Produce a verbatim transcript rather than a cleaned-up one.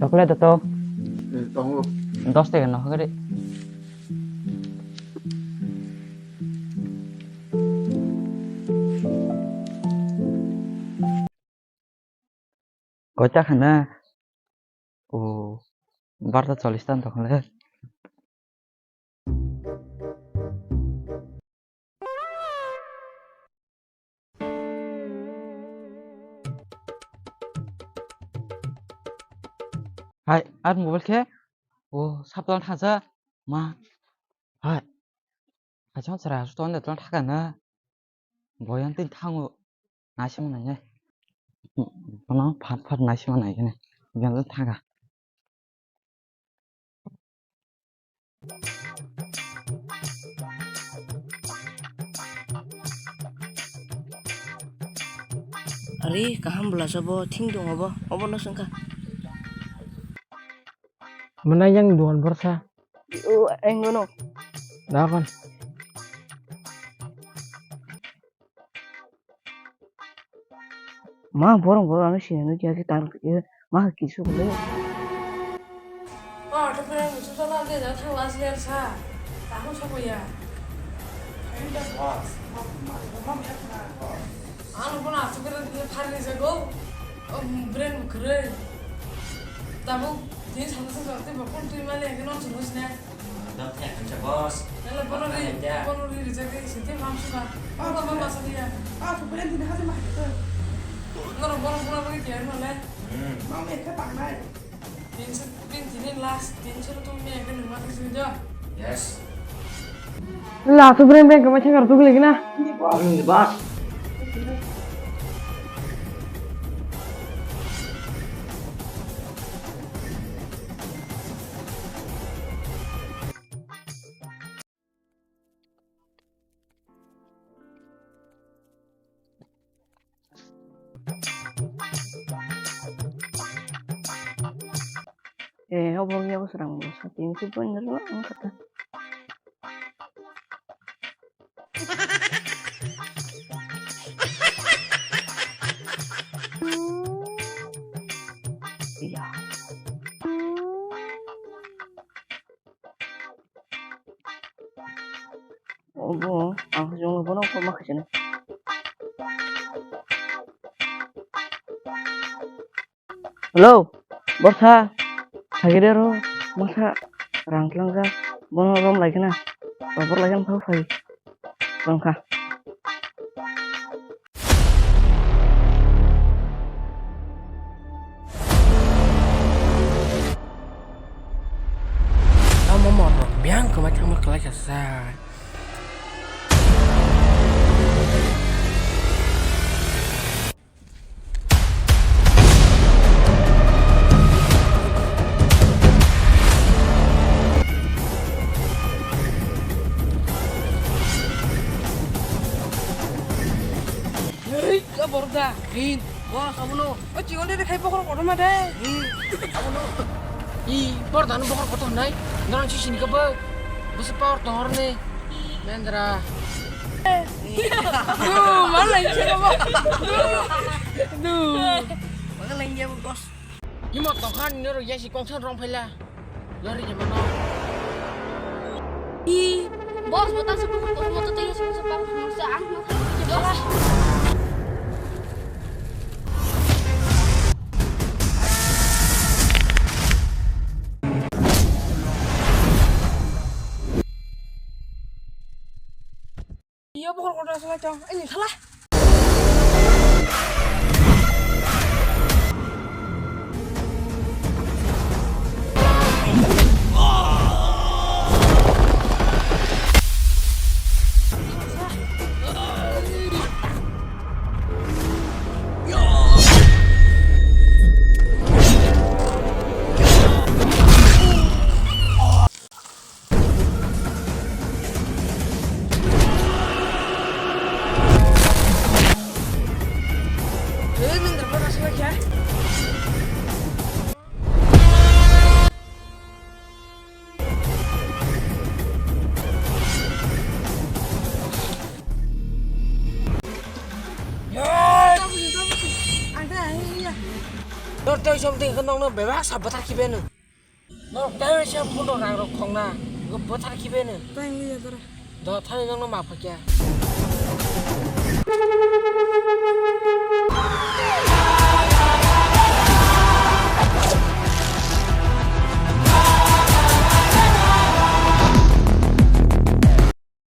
Chocolate to. Eh, tongo. Dos taka no hagari. Koita khana? O, barta chollish ta tong le. Hai, ar mobile khe? O, sapla thaja ma. Hai. Hai, chong chara, sto ne tong thaka na. Boyan tin thango. Naisima nai. Kono phat phat naisima nai kene. Boyan tin thaka. Ari, kaham bwlasa bo thing tongo bo, obono swngkha. Mwnai yang duan borsa. O, engono. Dakon. Ma borong borong ano sini no kya ki tang ki ma ki su ko le. Oh, to pura musu to na de na thang last year sa. Tahu sa ko ya. Ano pun asuk kira dia thari sa go. Oh, brain kere. Tabu, dia sama sa sa, tapi bakun tu imale yang kena terus ne. Dam thaya khancha boss. Nala bono ri, bono ri ri jagre sinte mamsu ba. Ba ba ba sa dia. Ah, tu pren din haje ma. Noro bono bono ri dia nale. Hmm. Mam ekha tangnai. Tinso, tin tini last, tinso tu me ekha nungma kisi jo. Yes. La tu pren pren kama chakar tu gile gina. Hmm, boss. Eh, obo wngya bwswrang bo sa tini khe boino rwna wngkha ta. Obo ang hwnwi bono call ma khaisano. Hello, borsa, sagiri aro masa rang tlangjak, bono rom lai khna, babur lai khna phai phai tongkha. Tamo morok biyang kwmai thangma kwlai kha sa. Hei, ya borok da. Hin. Boss, abono. O chikon de khai bokhorok kotorma de. Hin. Abono. I, bor dano bokhorok kotor nai. Norang sisini kabo. Bwswk power tongo rwni. Mendra. Du, malai se kabo. Du. Du. Maga lengya boss. Imo tongkha nini oro yasi kongsan rong phaila. Lori je mano. I, boss, bota se, boss, bota se, boss, bota se, ang mau. Boss. Iyo bokhorok kotor aswk tong, ini thala. Norok tei something khe nokno bebak sa bwthar khibe no. Norok tei se phone rok rang rok khongna. Go bwthar khibe no. Tei wngya dara. Do thani nokno ma phakya.